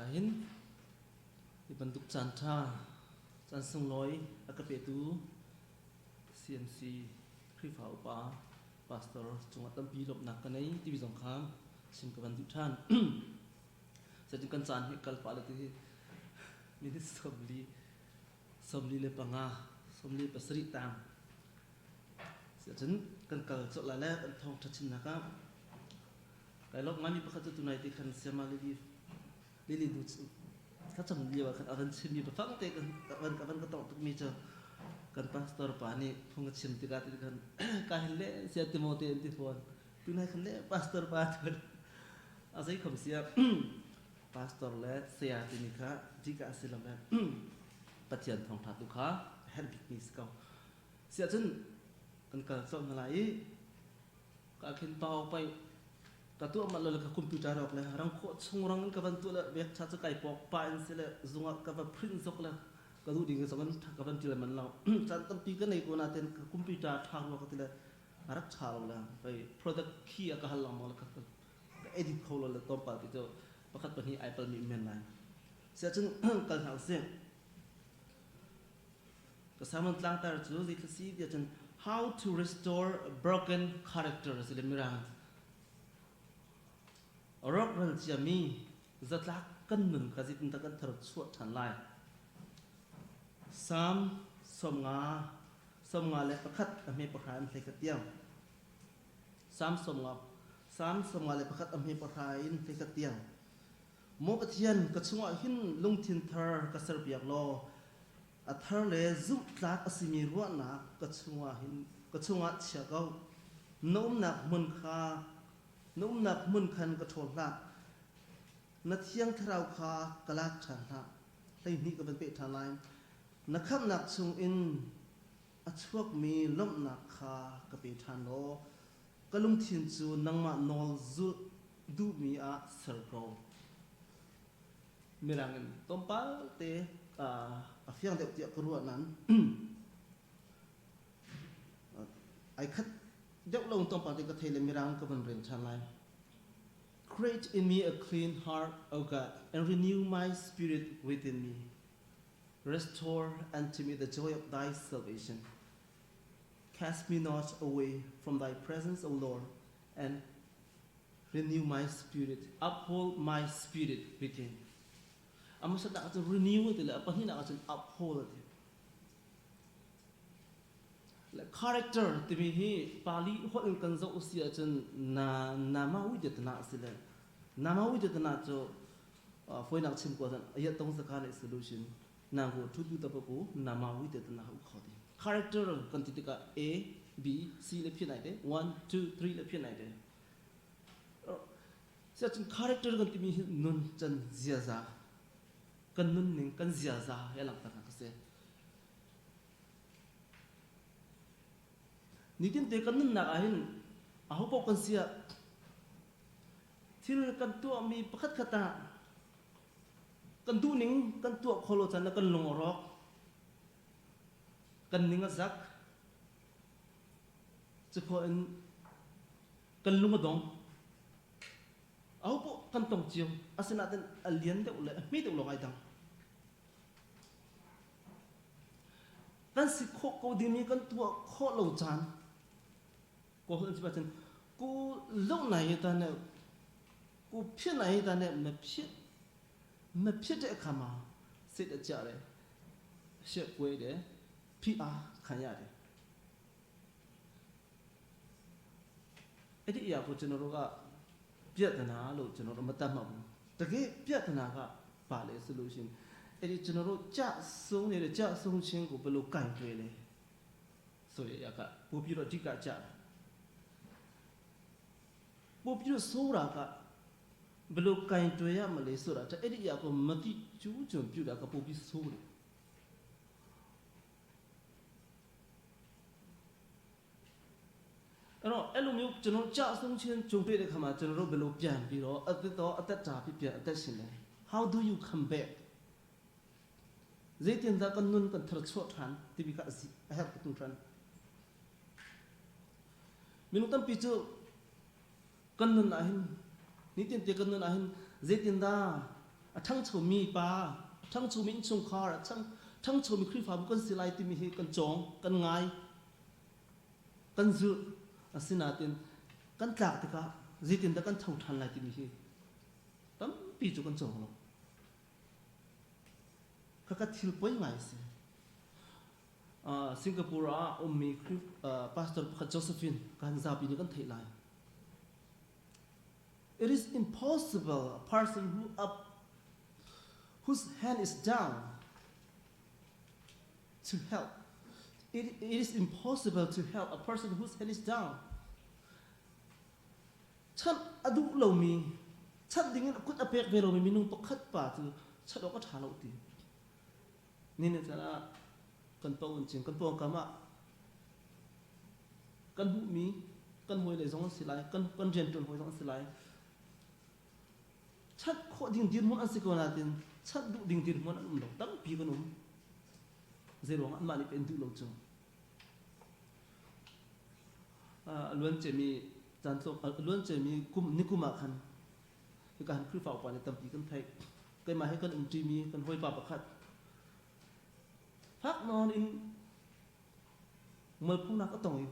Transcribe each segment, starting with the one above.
Ka hin hi bantuk caan ṭha, caan sunglawi a ka petu CMC Khrihfa upa pastor cungah tampi lawmhnak ka nei timi zong kha chim ka van duh ṭhan. Zeitin kan caan hi kal pah le ti hi minute 40 45, 47 tang. Cun kan kal colh lai le kan thawngṭha chimnak ah Kai lawm ngaimi pakhat cu tunai te khan Siama Lily Lily nu cu thlacam lio ah khan a van chimmi biafang te kan van ka van ka tongh tukmi cu kan pastor pa nih phung a chim tikah ti khan ka hin le sia Timote an ti fawn tunai khan le pastor pa tu a zei khom sia pastor le saya timi kha dika a si lo le Pathian thawngtha tu kha herh bikmi si ko siah cun kan kal colh hna lai i Ka khin pau pai ka tuah mat lo le ka computer rawk le rang khawh chung rang in ka van tuah le bek cha cu kai pok pa in si le zungah ka va print zok le ka duh ding zong in ka van til man lo caan tampi ka nei ko na ten ka computer tha rua ka ti le a rak tha lo le pei product key a ka hal lang le ka ka edit kho lo le tlawmpal ti cu pakhat pahnih ai pal mi men lai sia cun kal hna usih Ka sermon tlangtar cu zeithil si tiah cun How to Restore a Broken Character a si le Mirang. Rawkral ciami zatlak kan nun kha zeitindah kan thar chuah ṭhan lai. Psalm 50 51 a hme pahra in hlei khat tiang. Psalm 50 Psalm 51 a hme pahra in hlei khat tiang. Maw Pathian, ka chungah hin lungthin thar ka serpiak law a thar le zumhtlak a simi ruahnak ka chungah hin ka chungah chia ko. Na umnak hmun kha na umnak hmun khan ka ṭhawl hlah. Na thiang thlarau kha ka lak ṭhan hlah. 12 ka van peh ṭhan lai. Na khamhnak chungin a chuakmi lawmhnak kha ka pe ṭhan law ka lungthin cu nangmah nawl zulh duhmi ah ser ko. Mirang in tlawmpal te a fiang deuh tiah ka ruah nain ai khat deuh lo tlawmpal te ka thei le mirang ka van rel ṭhan lai. Create in me a clean heart, O God, and renew my spirit within me. Restore unto me the joy of thy salvation. Cast me not away from thy presence, O Lord, and renew my spirit, uphold my spirit within. A hmasatnak ahcun renew ti le a pahnihnak ahcun uphold ti. Le character timi hi Pali holh in kan zoh si ahcun na nama widetana si le nama widetana cu foinak chim ko ahcun ayat tong saka ne solution na go thu tu ta ku nama widetana hu kho ti. Character kan ti tikah A B C le phian ai te 1 2 3 le phian ai te. Siacun character kan timi hi nun can ziaza kan nunning kan ziaza he langhternak a si. Nitin te kan nunnak ah hin aho paoh kan si ah thil kan tuahmi pakhat khat ah kan duhning kan tuah kho lo caan ah kan lung a rawk kan ning a zak cukhawh in kan lung a dong. Aho poh kan tong cio. Asinain a lian deuh le a hme deuh lawng ai dang. Kan si khawh ko dingmi kan tuah khawh lo caan ko an si cun ku lo nai ta ne ku phia nai ta ne ma phia ma phia te khama sit a chia re she kwe de phi a khan ya de အဲ့ဒီအရာကိုကျွန်တော်တို့ကပြဿနာလို့ကျွန်တော်တို့မတတ်မှတ်ဘူးတကယ်ပြဿနာကဘာလဲဆိုလို့ရှိရင်အဲ့ဒီကျွန်တော်တို့ကြဆုံးနေတဲ့ကြဆုံးခြင်းကိုဘယ်လိုကင်တွယ်လဲဆိုတဲ့အရာကပို့ပြီးတော့အဓိကကြတာပို့ပြီးတော့ဆိုးတာကဘယ်လိုကင်တွယ်ရမလဲဆိုတာအဲ့ဒီအရာကိုမတိကျူးကျွံပြတာကပို့ပြီးဆိုးတယ် အဲ့တော့အဲ့လိုမျိုးကျွန်တော်ကြာဆုံးခြင်းကြုံတွေ့တဲ့ခါမှာကျွန်တော်တို့ဘယ်လိုပြန်ပြီးတော့အသက်တော်အသက်တာဖြစ်ပြန်အသက်ရှင်လဲ How do you come back zeitindah kan nun kan thar chuah ṭhan timi kha a herh tuk hran minung tampi cu kan nun ah hin nitin te kan nun ah hin zeitindah A ṭhangchomi pa, a ṭhangchomi innchungkhar, a ṭhangchomi Khrihfabu kan si lai timi hi kan cawng, kan ngai, kan zulh. Asinain kan tlak tikah zeitindah kan tho ṭhan lai timi hi tampi cu kan cawng lo. Khakha thil poi ngai a si. Singapore ah ummi pastor pakhat Josephine kan zapi nih kan theih lai. It is impossible a person who up whose hand is down to help. It is impossible to help a person whose hand is down. Chanh a duh lomi, chanh dingin a kut a pek ve lomi minung pakhat pa cu chanh awk a ṭha lo ti. Ni ni caan ah kan pa un cing kan pawngkam ah kan hmuhmi kan hawile zong an si lai, kan kan rianṭuan hawi zong an si lai. Chanh khawh ding dirhmun an si ko nain chanh duh ding dirhmun an um lo tampi kan um. Zeiruang ah anmah nih pen duh lo cu. A luan ciami caan tlawm a luan ciami kum nikum ah khan hika han Khrihfa upa nih tampi kan theih. Keimah he kan umṭimi kan hawipa pakhat fak nawn in mualphonak a tong i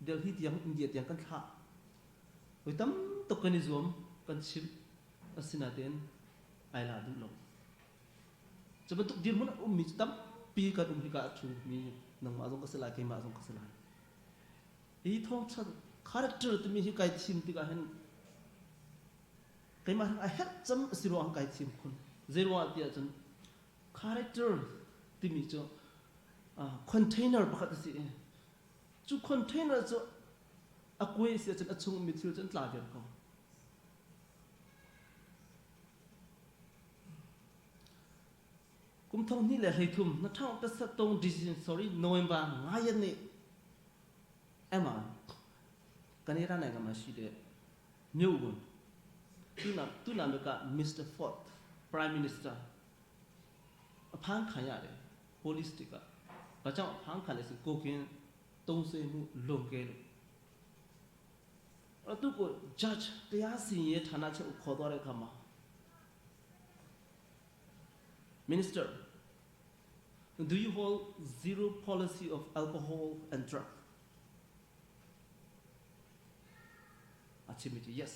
Delhi tiang India tiang kan thlah. Voi tam tuk kan i zuam kan chimh asinain ai la duh lo. Cu bantuk dirhmun a ummi cu tampi kan um hika a ṭhumi nangmah zong ka si lai keimah zong ka si lai. Hi thawngṭha character timi hi kai thim tikah hin keimah a herh cem a si ruang kai thim khun. Zei ruangah ti ahcun character timi cu container pakhat a si i cu container cu a kuai a si ahcun a chung ummi thil cu an tla viar ko. Kum thong hnih le 13 na ṭhang tasatong decision sorry November ngayan nih ema Canada နိုင်ငံမှာရှိတဲ့မြို့ကိုသူ့နာသူ့နာမည်က Mr. Ford Prime Minister အဖမ်းခံရတယ် police တွေကဘာကြောင့်အဖမ်းခံလဲဆိုကိုကင်းတုံးဆွေးမှုလွန်ကဲလို့အဲ့သူ့ကို judge တရားစီရင်ရေးဌာနချုပ်ကိုခေါ်သွားတဲ့အခါမှာ Minister do you hold zero policy of alcohol and drug အချစ်မီ yes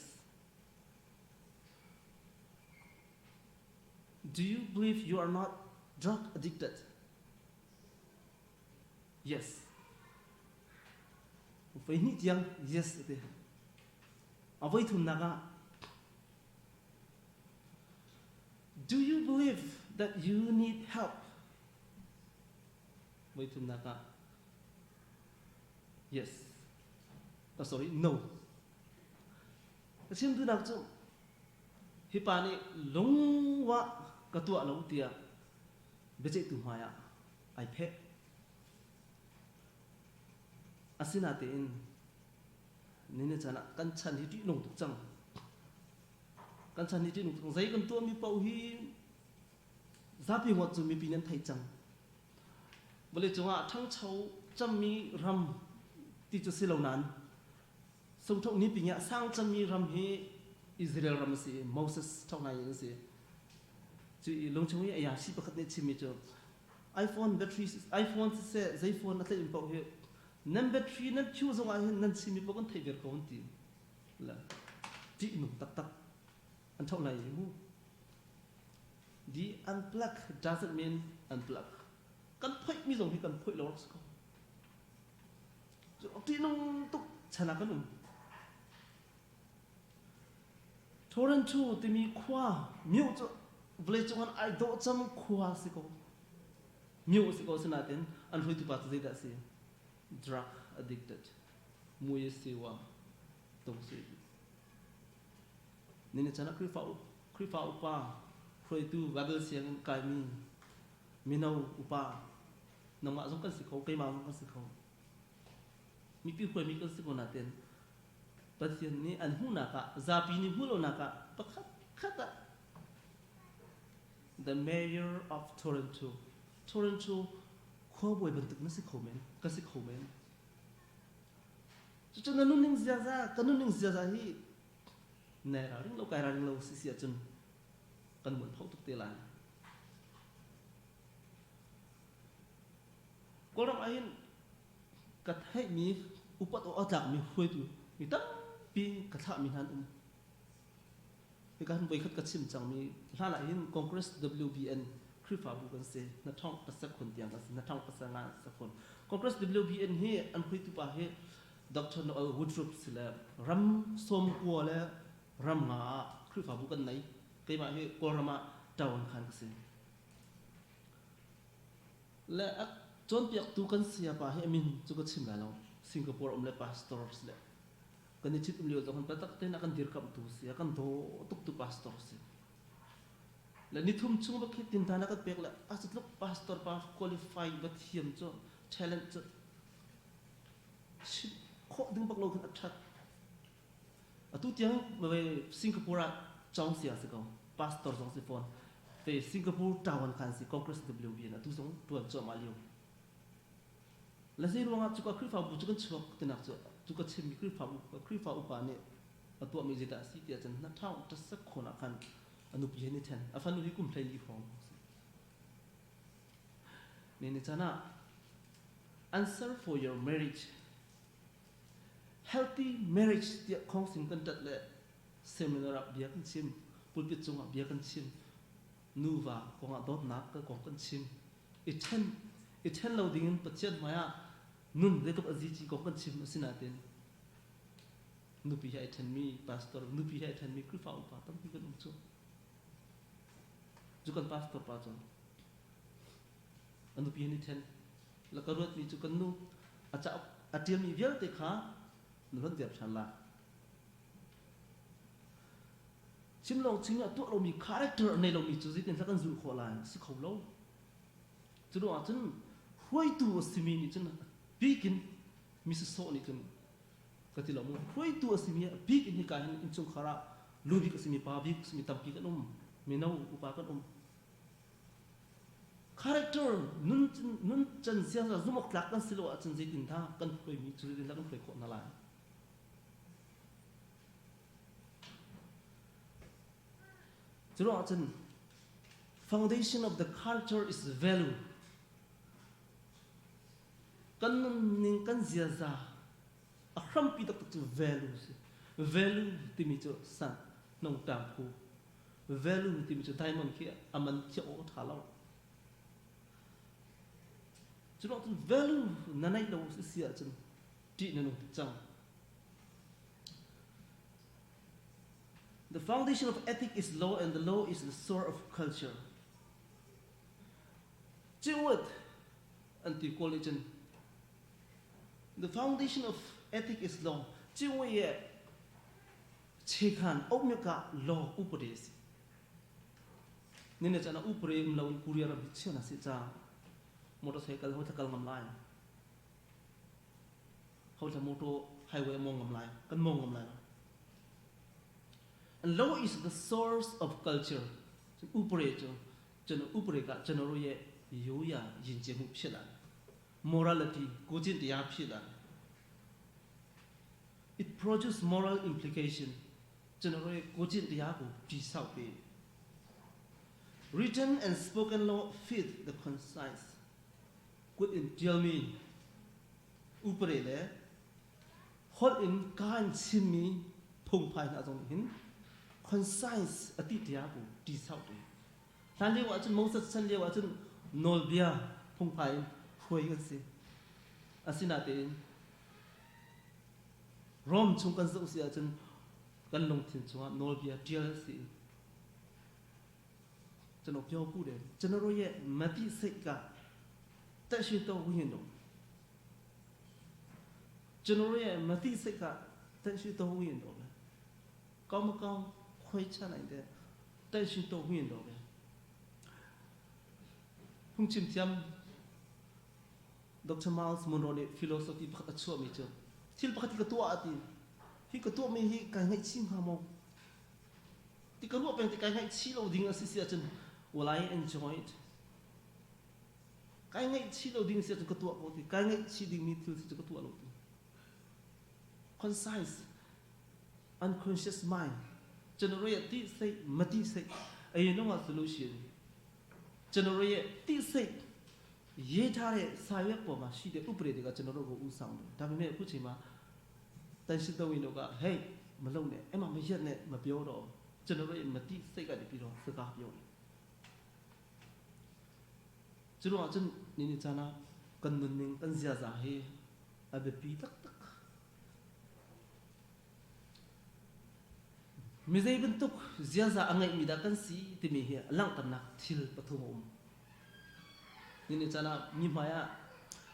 Do you believe you are not drug addicted? Yes. Voi hnih tiang yes a ti. A voi thumnak ah Do you believe that you need help? Voi thumnak ah Yes. Oh, sorry, no. Ka chim duhnak cu hi pa nih lungwah ka tuah lo tiah biaceihtu hmai ah ai pheh. Asinatein nini chan ah kan chan hi ṭihnung tuk cang. Kan chan hi ṭihnung tuk zei kan tuahmi paoh hi zapi ngawt cu mipi nan thei cang. Vawleicung ah ṭhangcho cammi ram ti cu si lo nain sungṭhoh ni ping ah sang cemmi ram hi Israel ram a si i Moses ṭhohna in a si. Cu i lungchung i a si pakhat nih chimmi cu iPhone battery iPhone siseh zei phone a tlaih in paoh hi nan battery nan phiu zong ah hin nan chimmi paoh kan theih viar ko an ti. Le ṭihnung taktak an ṭhoh lai i mu. The unplug doesn't mean unplug. Kan phoihmi zong hi kan phoih lo rak si ko. Ṭihnung tuk chan ah kan um. Toronto timi khua myo cu vawleicung ah ai dawh cem khua si ko. Myo si ko sinain an hruaitu pa cu zeidah a si? Drug addicted. Mui siwa tung si. Nini chan ah Khrihfa Khrihfa upa hruaitu Bible sianginn kaimi mino upa nangmah zong kan si kho keimah zong kan si kho. Mipi hruaimi kan si ko nain Pathian nih an hmuhnak ah zapi nih hmuh lonak ah pakhat khat ah the mayor of Toronto Toronto khuabawi bantuk na si kho men ka si kho men cucu na nunning ziaza ka nunning ziaza hi nai ralring lo kai ralring lo si si ahcun kan Kan mualpho tuk te lai. Kawlram ahhin ka theihmi upat awk a tlakmi hruaitu mi tampi ka thlahmi hna an um. Hika hin voikhat ka chim cangmi hlan ah hin Congress WBN Khrihfabu kan si. Na thong pasakhun tiang kan si. Na thong pasanga sakhun. Congress WBN hi an hruaitu pa hi Dr. Noel Woodruff si le ram sawmkua le ram nga ah Khrihfabu kan nei. Keimah hi Kawlram ah ṭawan khan ka si. Le a cawnpiaktu kan sayapa hi a min cu ka chim lai lo. Singapore um le pastor si le kan i ṭhit um lio zong hin biatak tein a kan dirkamhtu si, a kan daw tuktu pastor si. Le nithum chung bak hi tintan a kan pek le a tluk pastor pa qualify va thiam cu talent cu chim khawh ding bak lo khin a ṭhat. Atu tiang Singapore ah cawng sia si ko. Pastor zong si fawn. Fe Singapore tawan khan si Congress WB in atu zong tuan cuahmah lio. Le zei ruangah cuka Khrihfabu cu kan chuak tinak cu cuka chimmi Khrihfabu Khrihfa upa nih a tuahmi zeidah a si tiah cun na thau tasak khawn ah khan a nupi he ni then a fanu hi kum 14 hrawng si. Ne ni chan ah answer for your marriage Healthy marriage tiah khawngsim kan ṭat le seminar ah bia kan chim, pulpit cungah bia kan chim, nuva kongah dawtnak kong kan chim. I ṭhen, i ṭhen lo dingin Pathian hmaiah nun zeitluk a zici kong kan chim asinain nupi he ai ṭhenmi pastor, nupi he ai ṭhenmi Khrihfa upa tampi kan um cu. Cu kan pastor pa cu a nupi he ni ṭhen. La ka ruatmi cu kan nu a cauk a ṭialmi vialte kha na hlonh viar ṭhan lai. Chim lawng chim ah tuah lomi character a nei lomi cu zeitin kan zulh khawh lai? Si kho lo. Cu ruangah cun hruaitu a simi nih cun bikin mi sawsawh nih cun ka ti lo mu hruaitu a simi a bik in hika hin innchungkhar ah lu bik a simi pa bik a simi tampi kan um mino upa kan um Character nun nun can ziaza zumh awk tlak kan si lo ahcun zeitindah kan hruaimi cu zeitindah kan hruai khawh hna lai? Cu ruangah cun foundation of the culture is value. Kan nunning kan ziaza a hrampi taktak cu value si. Value timi cu san nongtang phu Value timi cu diamond khi a man thiah awk a ṭha lo. Cu ruang cun value na neih lo si ahcun ṭih na nung tuk cang. The foundation of ethic is law and the law is the source of culture. Ciwat an ti kawl nih cun The foundation of ethic is law. Ciwat ye အခြေခံအုတ်မြစ်က law ဥပဒေsi. Nine chan ah upre um lo in Korea ram hi chian a si ca motorcycle ho kal ngam lai. Ho thla motor highway mong ngam lai. Kan mong ngam lai. And law is the source of culture. ဥပဒေ cu ကျွန်တော်ဥပဒေကကျွန်တော်တို့ရဲ့ရိုးရာယဉ်ကျေးမှုဖြစ်လာတယ် morality ကိုကျင့်တရားဖြစ်လာတယ် It produces moral implication ကျွန်တော်တို့ရဲ့ကိုကျင့်တရားကိုတည်ဆောက်ပေးတယ် Written and spoken law feed the conscience ကု in တျလmi ဥပဒေle holh in kaan chimmi phungphai hna zong nih hin conscience a tiတရားကိုတည်ဆောက်တယ် Hlan lio ahcun Moses chan lio ahcun nawlbia phungphai in hruai kan si. Asinain Rom chung kan zoh si ahcun kan lungthin chungah nawlbia ṭial a si. ကျွန်တော်ပြောခုတယ်ကျွန်တော်တို့ရဲ့မတိစိတ်ကတက်ရှိတော့ဝိညာဉ်တော်ကျွန်တော်တို့ရဲ့မတိစိတ်ကတက်ရှိတော့ဝိညာဉ်တော်ပဲကောင်းမကောင်းခွဲခြားနိုင်တဲ့တက်ရှိတော့ဝိညာဉ်တော်ပဲ phungchim thiam Dr. Miles Monroe nih philosophy pakhat a chuahmi cu thil pakhat hi ka tuah a ti hi ka tuahmi hi kai ngaihchih hnga maw ti ka ruah peng ti kai ngaihchih lo ding a si si ahcun will I enjoy it kai ngaihchih lo ding si ahcun ka tuah ko ti kai ngaihchih dingmi thil si cu ka tuah lo ti concise unconscious mind generate ti sei mati sei. အရင်တော့ဆိုလို့ရှိရင်ကျွန်တော်တို့ရဲ့တိစိတ်ရေးထားတဲ့စာရွက်ပေါ်မှာရှိတဲ့ဥပဒေတွေကကျွန်တော်တို့ကိုဥဆောင်တယ်ဒါပေမဲ့အခုချိန်မှာတန်ရှိတော်ဝင်တို့ကဟေးမလုံနဲ့အဲ့မှာမရက်နဲ့မပြောတော့ကျွန်တော်တို့ရဲ့မတိစိတ်ကနေပြီးတော့စကားပြောတယ်ကျွန်တော်ကကျွန်နေနေချာနာကန်နုန်နင်းကန်ဇာဇာဟေအဘပီတက်တက် Mi zei bantuk ziaza a ngeihmi dah kan si timi hi a langhternak thil pathum a um. Nini caan ah mi hmai ah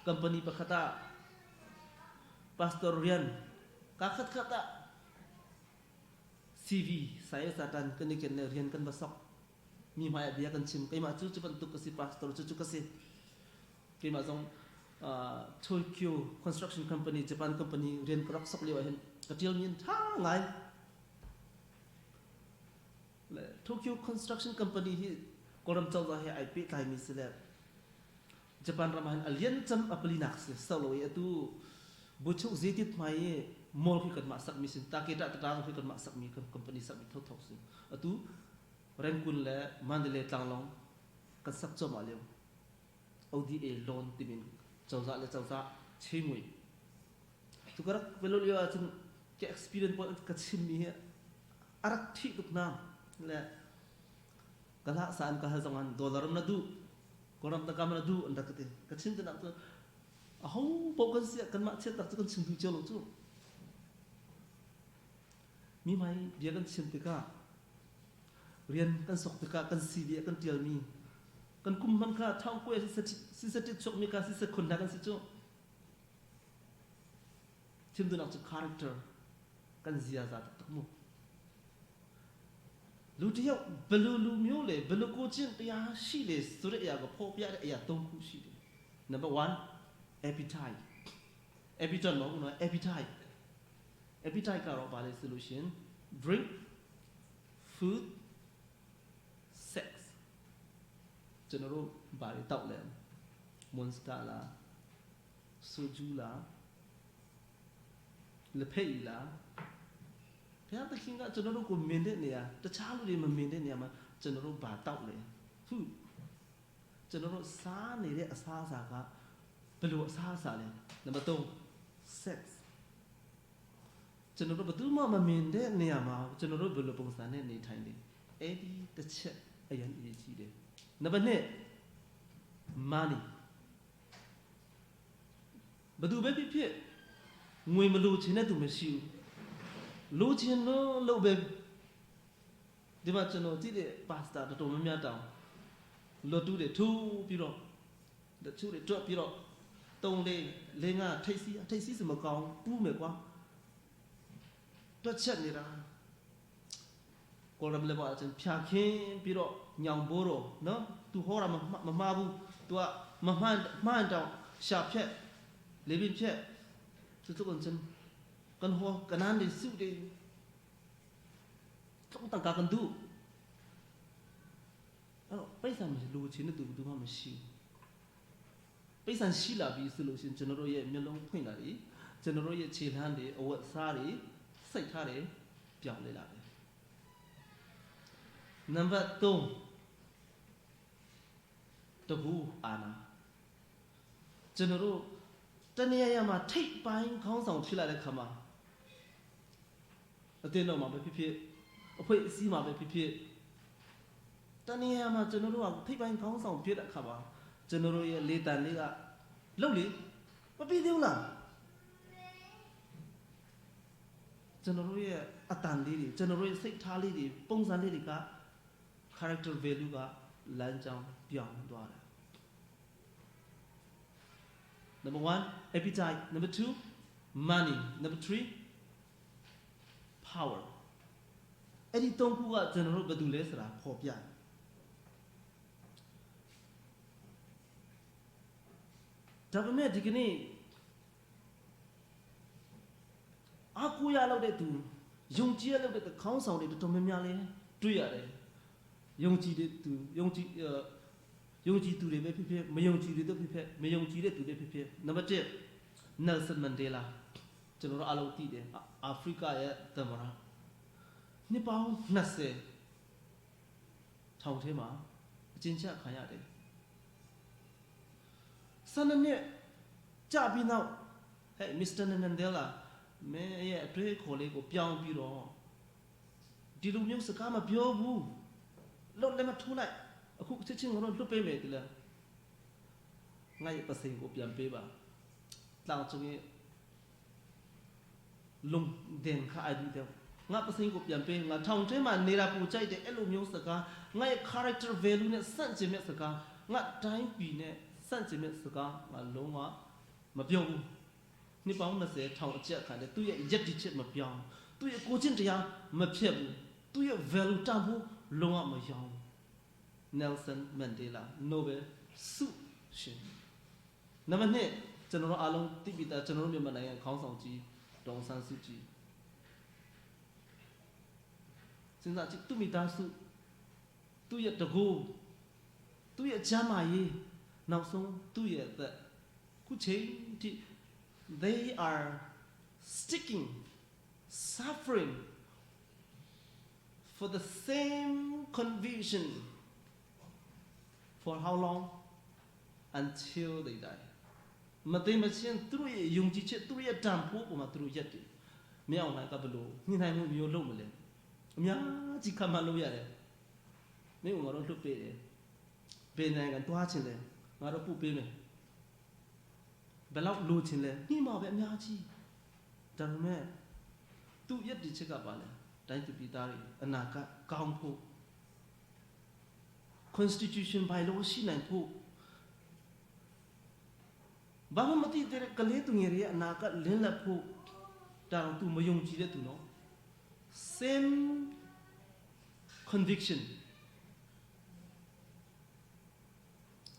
company pakhat ah pastor rian kaa khatkhat ah CV saya satan kan i ken le rian kan va sok. Mi hmai ah bia kan chim. Keimah cu cu bantuk ka si, pastor cu cu ka si. Keimah zong Tokyo Construction Company, Japan company rian ka rak sok lio ah hin ka ṭialmi an ṭha ngai. Le Tokyo Construction Company hi Kawlram cozah he ai pehtlaimi si le Japan ram ah hin a lian cem a palinak si solo i atu buchuk zetit hmai i mall khi kanmah sakmi sin Takeda tata khi kanmah sakmi company sakmi thotho si atu Rangoon le Mandalay tlanglawng kan sak cuahmah lio. ODA loan timin cozah le cozah chimui tu ka rak velo lio ahcun ka experience pawl ka chimmi hi a rak thih tuk hna le ka hlah sa an ka hal zong an dollar na duh kawlram tangka na duh an rak ka ti ka chim tinak cu a ho paoh kan si kanmah chiat tak cu kan chim duh cio lo cu mi hmai bia kan chim tikah rian kan sok tikah kan CV ah kan tialmi kan kum hman kha thangkue sisatit chuakmi kha sisat khun hna kan si cu thim dunak cu character kan ziaza taktak mu lu ti yau belu lu myo le belu ko chin ya shi le sure ya ga pho pya ya tong khu shi le number 1 appetite appetite မဟုတ်နော် appetite appetite ကတော့ဘာလဲဆိုလို့ရှင် drink food sex ကျွန်တော်တို့ဘာတွေတောက်လဲ monster လား soju လားလက်ဖက်ရည်လားဘုရားသခင်ကကျွန်တော်တို့ကိုမြင်တဲ့နေရာတခြားလူတွေမမြင်တဲ့နေရာမှာကျွန်တော်တို့ဘာတောက်လဲ food ကျွန်တော်တို့စားနေတဲ့အစားအစာကဘယ်လိုအစားအစာလဲနံပါတ်3 sex ကျွန်တော်တို့ဘယ်သူမှမမြင်တဲ့နေရာမှာကျွန်တော်တို့ဘယ်လိုပုံစံနဲ့နေထိုင်လဲအဲ့ဒီတစ်ချက်အရင်အရေးကြီးတယ်နံပါတ်2 money ဘယ်သူပဲဖြစ်ဖြစ်ငွေမလိုချင်တဲ့သူမရှိဘူးလိုချင်လို့လို့ပဲဒီမှာကျွန်တော်ကြည့်တဲ့ပါစတာတော်တော်များများတောင်လွတ်တူးတွေထူးပြီးတော့တချို့တွေတွက်ပြီးတော့3 4 5 5ထိတ်စီးထိတ်စီးစမကောင်းပူးမယ်ကွာတွက်ချက်နေတာကိုရမလည်းပါအချင်းဖြာခင်းပြီးတော့ညောင်ဘိုးတော့နော် तू ဟောတာမမမှားဘူး तू ကမမှန်မှန်တောင်ရှာဖြက်လေပင်ဖြက်သူတို့ကချင်းကန်ဟောကနန်ဒီစုဒီတုံးတန်ကာကန်ဒူအဲ့တော့ပိဿာမလိုချင်တဲ့သူဘယ်သူမှမရှိဘူးပိဿာရှိလာပြီဆိုလို့ရှိရင်ကျွန်တော်တို့ရဲ့မျက်လုံးဖွင့်လာတယ်ကျွန်တော်တို့ရဲ့ခြေလှမ်းတွေအဝတ်စားတွေစိတ်ထားတွေပြောင်းလဲလာတယ်နံပါတ်3တကူအာနာကျွန်တော်တို့တနေရာမှာထိတ်ပိုင်းခေါင်းဆောင်ဖြစ်လာတဲ့ခါမှာအတင်းတော်မှာပဲဖြစ်ဖြစ်အဖွဲ့အစည်းမှာပဲဖြစ်ဖြစ်တနေရာမှာကျွန်တော်တို့ကထိတ်ပိုင်းခေါင်းဆောင်ဖြစ်တဲ့အခါမှာကျွန်တော်တို့ရဲ့လေတံလေးကလှုပ်လေမပြီးသေးဘူးလားကျွန်တော်တို့ရဲ့အတန်လေးတွေကျွန်တော်တို့ရဲ့စိတ်ထားလေးတွေပုံစံလေးတွေက character value ကလမ်းကြောင်းပြောင်းသွားတယ် Number 1 appetite number 2 money number 3 power အဲ့ဒီသုံးခုကကျွန်တော်တို့ဘယ်သူလဲဆိုတာဖော်ပြတယ်ဒါပေမဲ့ဒီကနေ့အားကိုးရလောက်တဲ့သူယုံကြည်ရလောက်တဲ့ခေါင်းဆောင်တွေတော်တော်များများလဲတွေ့ရတယ်ယုံကြည်တဲ့သူယုံကြည်ယုံကြည်သူတွေပဲဖြစ်ဖြစ်မယုံကြည်တဲ့သူဖြစ်ဖြစ်မယုံကြည်တဲ့သူတွေဖြစ်ဖြစ်နံပါတ်1 Nelson Mandela ကျွန်တော်တို့အားလုံးသိတယ်အာဖရိကရဲ့သမ္မတနှစ်ပေါင်း20 ထောင်ထဲမှာအကျဉ်းချခံရတယ်12နှစ်ကြာပြီးနောက်ဟဲ့မစ္စတာမန်ဒဲလာမင်းရဲ့အတွေးခေါ်လေးကိုပြောင်းပြီးတော့ဒီလိုမျိုးစကားမပြောဘူးလွတ်လည်းမထိုးလိုက်အခုချက်ချင်းငါတို့လွတ်ပေးမယ်ဒီလားငါရဲ့ပစိန်ကိုပြန်ပေးပါတောင်ချုံရဲ့လုံဒင်ခါအိုင်ဒီတဲ့ငါပစိန်ကိုပြန်ပေးငါထောင်ထဲမှာနေတာပူကြိုက်တယ်အဲ့လိုမျိုးစကားငါရဲ့ character value နဲ့ဆန့်ကျင်မဲ့စကားငါတိုင်းပြည်နဲ့ဆန့်ကျင်မဲ့စကားငါလုံးဝမပြောဘူးနှစ်ပေါင်း20ထောင်အကျက်ခံတယ်သူ့ရဲ့ယက်တိချက်မပြောင်းသူ့ရဲ့ကိုချင်းတရားမဖြစ်ဘူးသူ့ရဲ့ value တန်ဖိုးလုံးဝမရောင်း Nelson Mandela Nobel ဆုရှင်နံပါတ်2ကျွန်တော်တို့အားလုံးသိပြီးသားကျွန်တော်တို့မြန်မာနိုင်ငံခေါင်းဆောင်ကြီးဒေါန်ဆန်းစုကြည်စဉ်းစားကြည့်သူ့မိသားစုသူ့ရဲ့တကူသူ့ရဲ့ကျမ်းမာရေးနောက်ဆုံးသူ့ရဲ့အသက်ခုချိန်ထိ they are sticking, suffering for the same conviction for how long? Until they die. မသိမချင်းသူတို့ရဲ့ယုံကြည်ချက်သူတို့ရဲ့တန်ဖိုးပေါ်မှာသူတို့ရက်တယ်။မြောက်နိုင်ကဘလို့ညှိနှိုင်းမှုမျိုးလုပ်မလဲ။အများကြီးခံမှလို့ရတယ်။မင်းကငါတို့လွတ်ပေးတယ်။ဘယ်နိုင်ငံတွားချင်လဲငါတို့ပို့ပေးမယ်။ဘယ်လောက်လိုချင်လဲညှိမှာပဲအများကြီး။ဒါပေမဲ့သူ့ရက်တည်ချက်ကပါလဲတိုင်းသူပြည်သားတွေအနာဂတ်ကောင်းဖို့ constitution ဘိုင်လောရှိနိုင်ဖို့ဘာမှမသိတဲ့ကလေးသူငယ်တွေရဲ့အနာဂတ်လင်းလက်ဖို့တောင်သူမယုံကြည်တဲ့သူနော် same conviction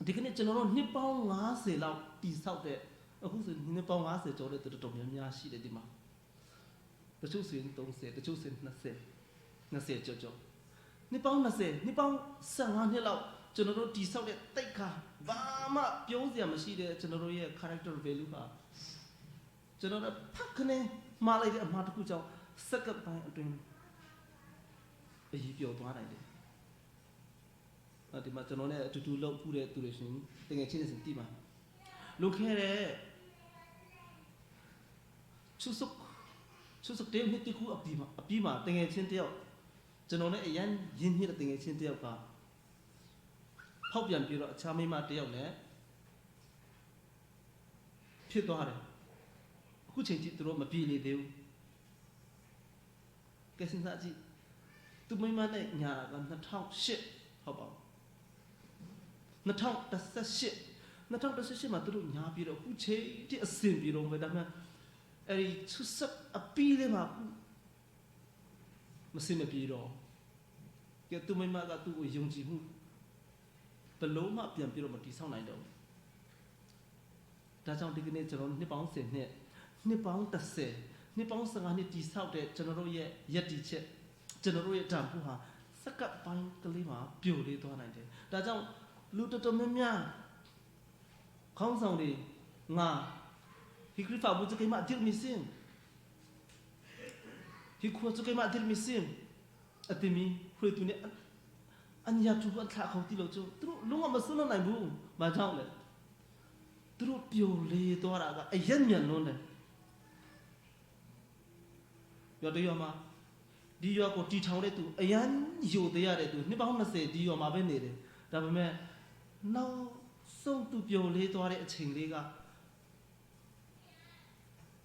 ဒီကနေ့ကျွန်တော်တို့နှစ်ပေါင်း90လောက်တည်ဆောက်တဲ့အခုဆိုနှစ်ပေါင်း90ကျော်တဲ့တော်တော်များများရှိတယ်ဒီမှာတချို့ဆိုရင်30တချို့ဆိုရင်20 20ကျော်ကျော်နှစ်ပေါင်း20နှစ်ပေါင်း15နှစ်လောက်ကျွန်တော်တို့တည်ဆောက်တဲ့တိတ်ခါဘာမှပြောစရာမရှိတဲ့ကျွန်တော်တို့ရဲ့ character value ဟာကျွန်တော်တို့ဖတ်ခနဲ့မှားလိုက်တဲ့အမှားတစ်ခုကြောင့်စက္ကန့်ပိုင်းအတွင်းအကြီးပြောသွားနိုင်တယ်။ဒီမှာကျွန်တော်နဲ့အတူတူလုပ်ဖူးတဲ့သူတွေရှင်တကယ်ချင်းနေစင်တိမှာလွန်ခဲ့တဲ့ချွစုချွစုတဲ့နှစ်တခုအပြီးမှာအပြီးမှာတကယ်ချင်းတယောက်ကျွန်တော်နဲ့အရန်ရင်းနှီးတဲ့တကယ်ချင်းတယောက်ကဖောက်ပြန်ပြီးတော့အခြားမိမတယောက်နဲ့ဖြစ်သွားတယ်အခုချိန်ထိသူတို့မပြေလေသေးဘူးကဲစဉ်းစားကြည့်သူမိမနဲ့ညာက2008ဟုတ်ပါဘူး2018 2018မှာသူတို့ညာပြီးတော့အခုချိန်ထိအဆင်ပြေတော့ပဲဒါပေမဲ့အဲ့ဒီချွတ်ဆက်အပီးလေးမှာအခုမစင်မပြေတော့ကဲသူမိမကသူ့ကိုယုံကြည်မှုဘလို့မှပြန်ပြီးတော့မတည်ဆောက်နိုင်တော့ဘူးဒါကြောင့်ဒီကနေ့ကျွန်တော်နှစ်ပေါင်း10နှစ်နှစ်ပေါင်း30နှစ်ပေါင်း15နှစ်တည်ဆောက်တဲ့ကျွန်တော်တို့ရဲ့ယက်တီချက်ကျွန်တော်တို့ရဲ့တန်ဖိုးဟာစက္ကပ်ပိုင်းကလေးမှာပြိုလေးသွားနိုင်တယ်ဒါကြောင့်လူတော်တော်များများခေါင်းဆောင်တွေငါဟီခရီဖာဘူးစကိမအတိမီစင်ဟီခွာစကိမအတိမီစင်အတိမီခွေတူနေအန်ယာတူအထခေါတီလို့ကျသူတို့လုံးဝမစွန့်နိုင်ဘူး။ဘာကြောင့်လဲသူတို့ပြိုလေသွားတာကအရက်မြန်လွန်းတယ်ပြောတရွာမှာဒီရွာကိုတီထောင်တဲ့သူအရန်ယိုသေးရတဲ့သူနှစ်ပေါင်း20ဒီရွာမှာပဲနေတယ်ဒါပေမဲ့နောက်ဆုံးသူပြိုလေးသွားတဲ့အချိန်လေးက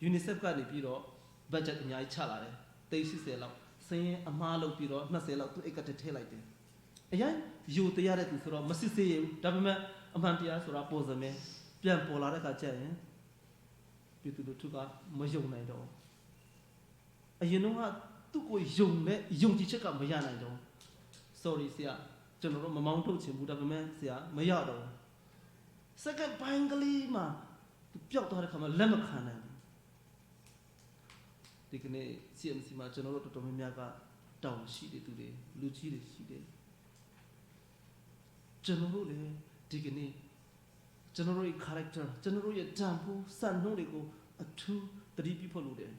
UNICEF ကနေပြီးတော့ budget အများကြီးချလာတယ်380လောက်စင်းရင်အမားလုပ်ပြီးတော့20လောက်သူအိတ်ကတထည့်လိုက်တယ်အရန်ယိုသေးရတဲ့သူဆိုတော့မစစ်စေးဘူးဒါပေမဲ့အမှန်တရားဆိုတာပေါ်စမဲပြန်ပေါ်လာတဲ့အခါကျရင်ပြည်သူလူထုကမယုံနိုင်တော့အရင်တော့ကသူ့ကိုယုံတဲ့ယုံကြည်ချက်ကမရနိုင်တော့ sorry ဆရာကျွန်တော်တို့မမောင်းထုတ်ချင်ဘူးဒါပေမဲ့ဆရာမရတော့ second ပိုင်းကလေးမှာသူပျောက်သွားတဲ့ခါမှာလက်မခံနိုင်ဘူးဒီကနေ့ CMC မှာကျွန်တော်တို့တော်တော်များများကတောင်းရှိတဲ့သူတွေလူကြီးတွေရှိတယ်ကျွန်တော်တို့လည်းဒီကနေ့ကျွန်တော်တို့ရဲ့ character ကျွန်တော်တို့ရဲ့တန်ဖိုးစံနှုန်းတွေကိုအထူးသတိပြုဖို့လိုတယ်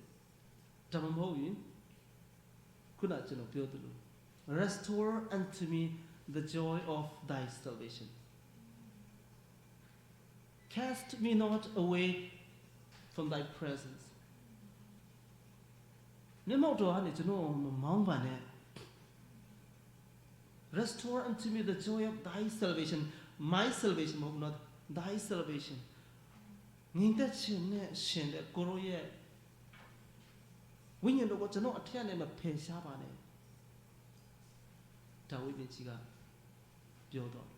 ဒါမှမဟုတ်ရင်ခုနကျွန်တော်ပြောသလို restore unto me the joy of thy salvation. Cast me not away from thy presence. မျက်မှောက်တော်ကနေကျွန်တော်မမောင်းပါနဲ့ Restore unto me the joy of thy salvation, my salvation မဟုတ်ဘူးနော် thy salvation ငင်သက်ခြင်းနဲ့ရှင်တဲ့ကိုရောရဲ့ဝိညာဉ်တော်ကိုကျွန်တော်အထက်နဲ့မဖယ်ရှားပါနဲ့ဒါဝိဒ်မင်းကြီးကပြောတော့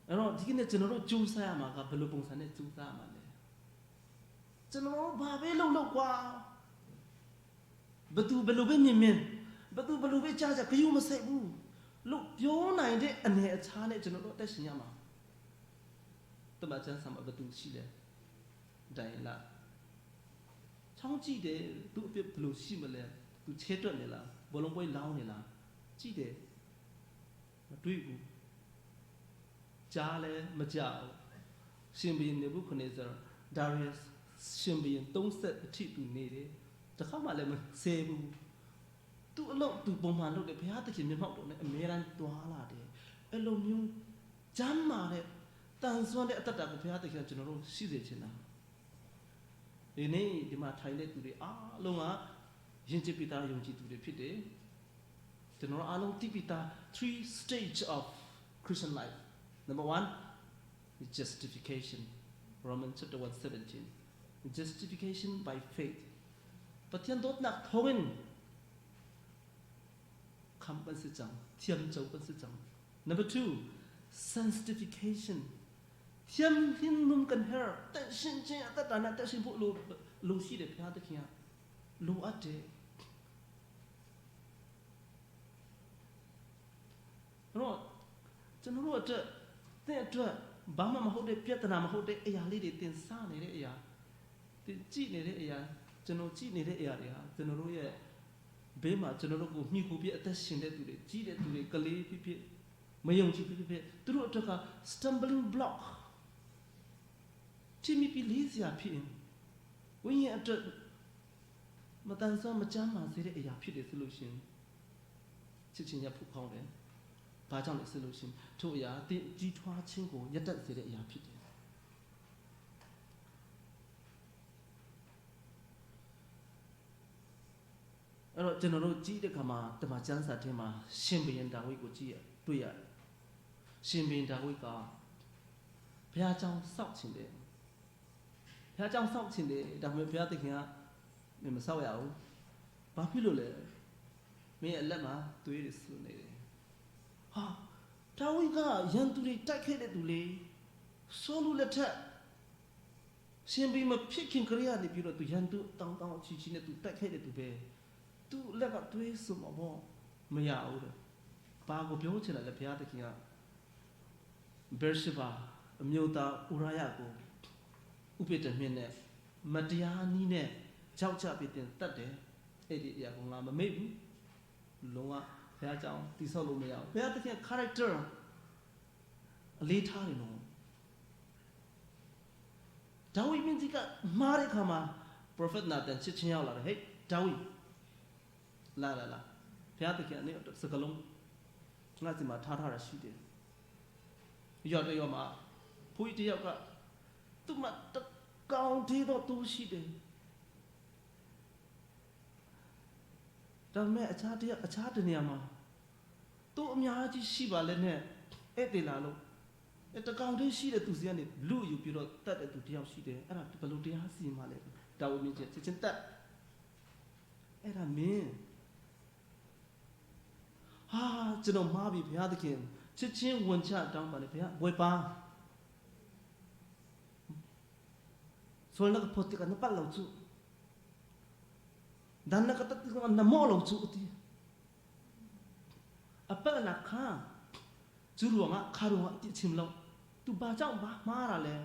အဲ့တော့ဒီကနေ့ကျွန်တော်တို့ကြိုးစားရမှာကဘယ်လိုပုံစံနဲ့ကြိုးစားရမှာလဲကျွန်တော်တို့ဘာပဲလုပ်လို့ကွာဘသူဘယ်လိုပဲမြင်မြင်ဘသူဘယ်လိုပဲကြားကြားဂယုမစိတ်ဘူးလို့ပြောနိုင်တဲ့အနေအခြားနဲ့ကျွန်တော်တို့အသက်ရှင်ရမှာတမန်ကျမ်းစာမှာဘသူရှိလဲဒိုင်လာချောင်းကြည့်တယ်သူအပြစ်ဘယ်လိုရှိမလဲသူချဲတွက်နေလားဘလုံးပွဲလောင်းနေလားကြည့်တယ်မတွေ့ဘူးကြားလဲမကြောက်ရှင်ဘုရင်နေဗုခနေဇာဒါရီယပ်ရှင်ဘုရင်30အထိသူနေတယ်တခါမှလည်းမဆဲဘူးသူအလုပ်သူပုံမှန်လုပ်တယ်ဘုရားသခင်မျက်မှောက်တော်နဲ့အမြဲတမ်းသွားလာတယ်အဲ့လိုမျိုးကျမ်းမာတဲ့တန်ဆွမ်းတဲ့အတ္တတာကိုဘုရားသခင်ကျွန်တော်တို့ရှိစေချင်တာဒီနေ့ဒီမှာထိုင်တဲ့သူတွေအားလုံးကယဉ်ကျေးပိသားယုံကြည်သူတွေဖြစ်တယ်ကျွန်တော်တို့အားလုံးသိပိသား three stage of Christian life. Number 1 is justification. Romans chapter 1:17. Justification by faith. Pathian dawtnak thawngin kham kan si cang, thiam co kan si cang. Number 2, sanctification. Thiam hin num kan her. တန်ရှင်းခြင်းအသက်တာနဲ့တက်ရှင်ဖို့လိုလိုရှိတယ်ဘုရားသခင်ကလိုအပ်တယ်အဲ့တော့ကျွန်တော်တို့အတွက်တဲ့အတွက်ဘာမှမဟုတ်တဲ့ပြဿနာမဟုတ်တဲ့အရာလေးတွေတင်စနေတဲ့အရာတင်ကြည့်နေတဲ့အရာကျွန်တော်ကြည့်နေတဲ့အရာတွေဟာကျွန်တော်တို့ရဲ့ဘေးမှာကျွန်တော်တို့ကိုမှီခိုပြီးအသက်ရှင်တဲ့သူတွေကြည့်တဲ့သူတွေကလေးဖြစ်ဖြစ်မယုံကြည်ဖြစ်ဖြစ်သူတို့အတွက်က stumbling block ထိမိပြီးလေးစရာဖြစ်ရင်ဝိညာဉ်အတွက်မတန်ဆွမ်းမကြမ်းမာစေတဲ့အရာဖြစ်တယ်ဆိုလို့ရှိရင်ချစ်ချင်းရဖို့ကောင်းတယ်။ဘာကြောင့်လဲဆိုလို့ရှိရင်ထို့အရာတင်ကြီးထွားခြင်းကိုရပ်တန့်စေတဲ့အရာဖြစ်တယ်။အဲ့တော့ကျွန်တော်တို့ကြည့်တဲ့အခါမှာတမန်ကျမ်းစာထဲမှာရှင်ဘုရင်ဒါဝိဒ်ကိုကြည့်ရတွေ့ရတယ်။ရှင်ဘုရင်ဒါဝိဒ်ကဘုရားကျောင်းစောက်ခြင်းတယ်။ဘုရားကျောင်းစောက်ခြင်းတယ်ဒါပေမဲ့ဘုရားသခင်ကမင်းမစောက်ရဘူး။ဘာဖြစ်လို့လဲ။မင်းရဲ့လက်မှာသွေးတွေဆူနေတယ်။ဟာဒါဝိဒ်ကရန်သူတွေတိုက်ခဲ့တဲ့သူလေဆောလူလက်ထက်ရှင်ဘီမဖြစ်ခင်ကလေးကနေပြီးတော့သူရန်သူတောင်းတောင်းချီချီနဲ့သူတိုက်ခဲ့တဲ့သူပဲသူလက်ကသွေးဆူမှာပေါ့မရဘူးတဲ့ဘာကိုပြောချင်တယ်လဲဘုရားသခင်ကဗေရှဘာအမျိုးသားဥရယကိုဥပိ္ပတမြင့်နဲ့မတရားနီးနဲ့ကြောက်ကြပြီးတင်တတ်တယ်အဲ့ဒီအရာကငါမမေ့ဘူးလုံးဝဘုရားကြောင့်တိဆောက်လို့မရဘူးဘုရားသခင် character အလေးထားတယ်နော်ဒါဝိမင်းကြီးကမှားတဲ့ခါမှာ prophet Nathan ချစ်ချင်းရောက်လာတယ်ဟေးဒါဝိလာလာလာဘုရားသခင်အနေစကလုံးငါစီမှာထားထားတာရှိတယ်ရောက်တော့ရောက်မှာဖိုးကြီးတယောက်ကသူ့မှာတကောင်သေးတော့သူရှိတယ်ဒါပေမဲ့အခြားတယောက်အခြားတနေရာမှာသူအများကြီးရှိပါလဲနဲ့အဲ့တေလာလို့အဲ့တကောင်တည်းရှိတဲ့သူစီကနေလူယူပြီးတော့တတ်တဲ့သူတယောက်ရှိတယ်အဲ့ဒါဘယ်လိုတရားစီရင်မှလဲဒါဝိမင်းကြီးချက်ချင်းတတ်အဲ့ဒါမင်းဟာကျွန်တော်မှားပြီဘုရားသခင်ချစ်ချင်းဝန်ချတောင်းပါလေဘုရားဝေပါဆိုလကဖို့တိကနပတ်လောက်ချူဒန်နကတတိကနမောလောက်ချူတီအပလခါကျူရောငါခါရောငါတိချင်းလောက်သူဘာကြောင့်ဘာမှားတာလဲ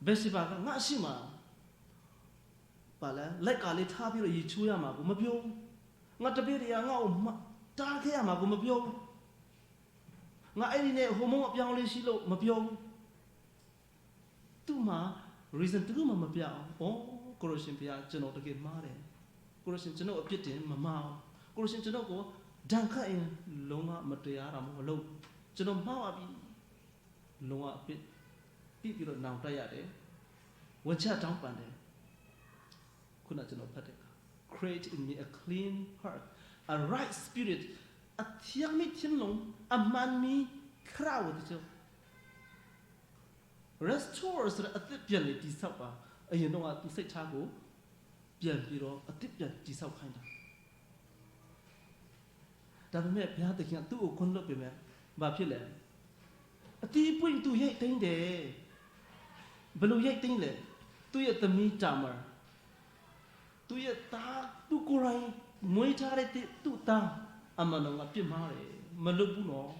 ဘယ်စီပါကငါရှိမှာပါလဲလက်ကလေးထားပြီးတော့ရေချိုးရမှာကိုမပြောငါတပည့်တွေကငါ့ကိုတားခဲ့ရမှာကိုမပြောငါအဲ့ဒီနဲ့ဟိုမုန်းအပြောင်းလေးရှိလို့မပြောဘူးသူ့မှာ reason တခုမှမပြအောင်ဩကိုရရှင်ဘုရားကျွန်တော်တကယ်မှားတယ်။ ကိုရရှင်ကျွန်တော်အပြစ်တင်မမအောင်ကိုရရှင်ကျွန်တော်ကိုဒဏ်ခတ်ရင်လုံးဝမတရားတာမဟုတ်ကျွန်တော်မှားပါပြီလုံးဝအပြစ်ပြီးပြီးတော့နောင်တက်ရတယ်ဝန်ချတောင်းပန်တယ်ခုနကျွန်တော်ဖတ်တဲ့အခါ create in me a clean heart a right spirit အthiang mi thinlung a hmaan mi thlarau ti cu restore ဆိုတဲ့အသစ်ပြန်လေတိဆောက်ပါအရင်တော့ကသူစိတ်ထားကိုပြန်ပြီးတော့အသစ်ပြန်တိဆောက်ခိုင်းတာဒါပေမဲ့ဘုရားသခင်ကသူ့ကိုခွင့်လွှတ်ပေမဲ့ဘာဖြစ်လဲအတီးပွင့်သူရိုက်သိမ်းတယ်ဘယ်လိုရိုက်သိမ်းလဲသူ့ရဲ့သမီးတာမာသူ့ရဲ့သားသူကိုယ်တိုင်မွေးထားတဲ့သူ့သားအမနုံကပြစ်မှားတယ်မလွတ်ဘူးနော်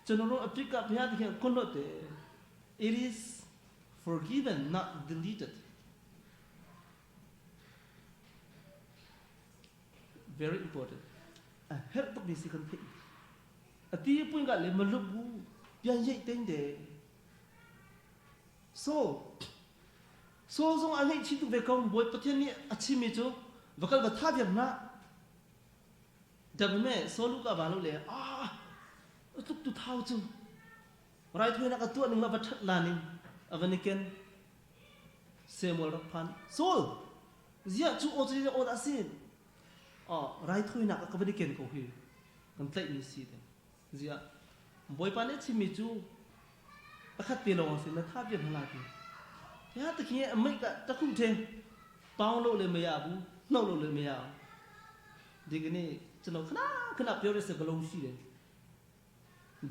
ကျွန်တော်တို့အပြစ်ကဘုရားသခင်ခွင့်လွှတ်တယ် It is forgiven not deleted very important အဟက်တော့ဒီစကန်ဖြစ်အတီးပွင့်ကလည်းမလွတ်ဘူးပြန်ရိတ်သိမ်းတယ် so so ဆုံးအငိတ်ချီတူပဲကောင်းဘွေပထင်းနီအချီမီချိုဝကလဘသာပြန်နာဒါပေမဲ့ဆိုလူကဘာလို့လဲအာตุกตุเท้าจูไรถ้วยนักตัวหนึ่งละบัดลานิงอเวนิเกนเซมอลรักพันโซลเสียจูโอจีโอดาซินอ๋อไรถ้วยนักก็ไม่ได้เกนกูฮีกันเตะมีสีเดเสียบอยปานเนชิมิจูประคัดเตลองสินะท่าเปียนลาตียาตะกี้อเมริกาตะคุเทပေါင်းလို့လည်းမရဘူးနှုတ်လို့လည်းမရဘူးဒီကနေ့ကျွန်တော်ခဏခဏပြောတဲ့စကားလုံးရှိတယ်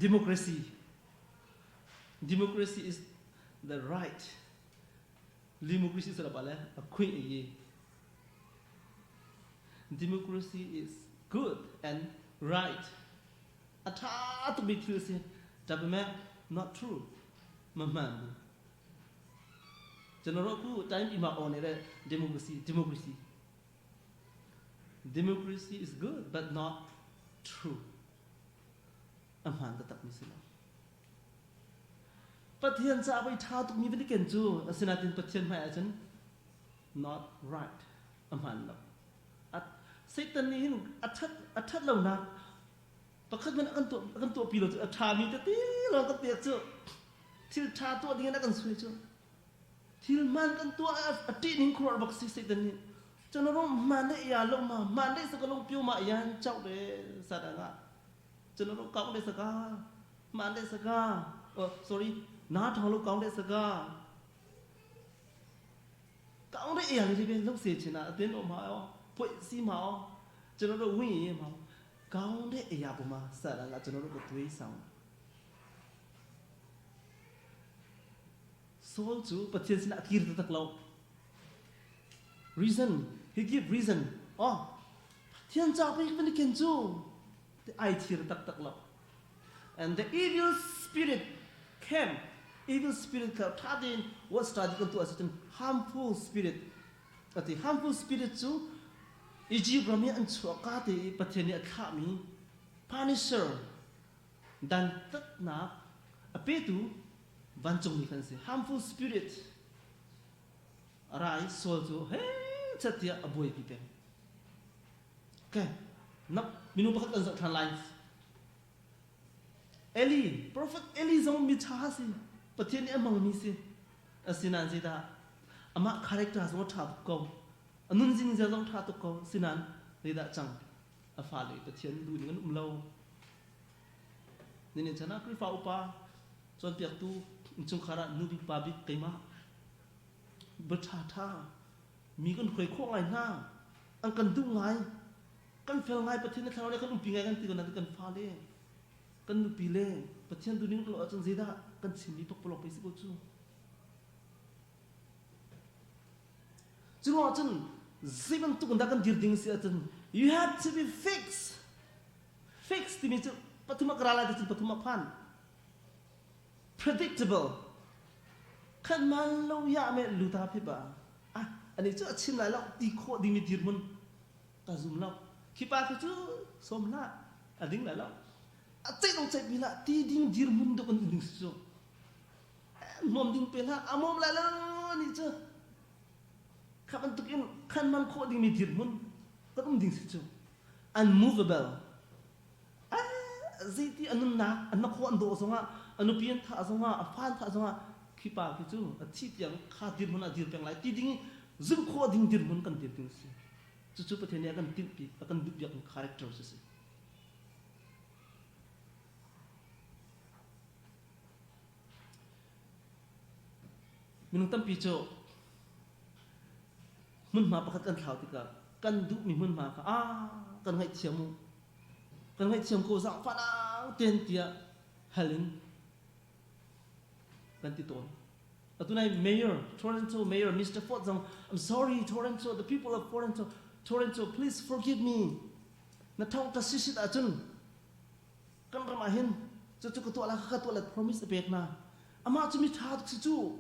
democracy democracy is the right democracy ဆိုတာဘာလဲအခွင့်အရေး democracy is good and right အထာတမိသူစင်ဒါပေမဲ့ not true မမှန်ဘူးကျွန်တော်တို့အခုအတိုင်းပြည်မှာអော်နေတဲ့ democracy democracy democracy is good but not true အမှန်တတ်မစလားပထ pathian cha bai tha tuk mi vani ken chu asinatin pathian mai achan not right aman lo at satan ni hin athat athat lo na pakhat man kan to kan to pi lo chu atha mi te ti lo kan pek chu thil tha to ding na kan sui chu thil man kan to ati ning khor bak si satan ni ကျွန်တော်တို့မှန်တဲ့အရာလုံးမှာမှန်တဲ့စကားလုံးပြောမှအရန်ကြောက်တယ်စာတန်ကကျွန်တော်တို့ကောင်းတဲ့စကားမှန်တဲ့စကား oh sorry နားထောင်လို့ကောင်းတဲ့စကားကောင်းတဲ့အရာလေးတွေပဲလုပ်စေချင်တာအသင်းတော်မှာရောဖွဲ့စည်းမှာရောကျွန်တော်တို့ဝိညာဉ်ရေးမှာကောင်းတဲ့အရာပေါ်မှာစာတန်ကကျွန်တော်တို့ကိုသွေးဆောင် Saul chu Pathian sinah a kir taktak lo reason he give reason oh Pathian ca pei kan ken cu ai thir taktak lo and the evil spirit came evil spirit kha tha tein what study kan tuah ahcun harmful spirit ati harmful spirit cu Egypt ram i an chuah ka te i Pathian nih a thlahmi punisher dantatnak a petu vancungmi kan si harmful spirit rai Saul cu he chat tiah a buaipi peng okay na minung pakhat kan zoh ṭhan lai Eli prophet Eli zong mi ṭha si Pathian nih a hmangmi si asinain zeidah amah character zong a ṭha tuk ko a nunzing zia zong ṭha tuk ko sinain zeidah cang a fale Pathian duh ning an um lo ninin chan ah Khrihfa upa cawnpiaktu innchungkhar ah nu bik pa bik keimah ba ṭha ṭha mi kan hruai khawh ngai hna an kan duh ngai kan fel ngai Pathian na thlarau le kan umpi ngai kan ti ko nain kan fale kan nupi le Pathian duhning lo ahcun zeidah kan chimmi pakpalawng pei si ko cu cu ruang ahcun zei bantuk in dah kan dir ding si ahcun you have to be fixed fixed timi cu pathum ah ka ra lai ti cun pathum ah phan predictable khan man lo ya me luta phi ba ah ani cu a chim lai lo ti khawh dingmi dirhmun ka zum lo khi pa khi cu sawm hlah a ding lai lo a ceih dong ceih pi hlah ti ding dirhmun duk an ding si cu hmawm ding pe hlah a mawm lai lo ni cu kha bantuk in khan man khawh dingmi dirhmun. Kan um ding si cu. Unmovable. Zeiti a nunnak, a khua an dawh zongah, a nupi an thah zongah, a fa an thah zongah, khi pa khi cu a thih tiang kha dirhmun ah dir peng lai ti ding i zumh khawh ding dirhmun kan dir ding si. Cucu Pathian nih a kan tinhpi, a kan duhpiak character si si. Minung tampi cu hmunhma pakhat kan thlau tikah kan duhmi hmunhma kha ah kan ngaihthiam u kan ngaihthiam ko zaangfahnak ten tiah hal in kan ti tawn. Atu nai mayor Toronto mayor Mr. Ford zong I'm sorry Toronto the people of Toronto Toronto please forgive me na thong ta sisit ahcun kan ram ah hin cucu ka tuah la ka tuah la promise a pek na amah cu mi ṭha tuk si cu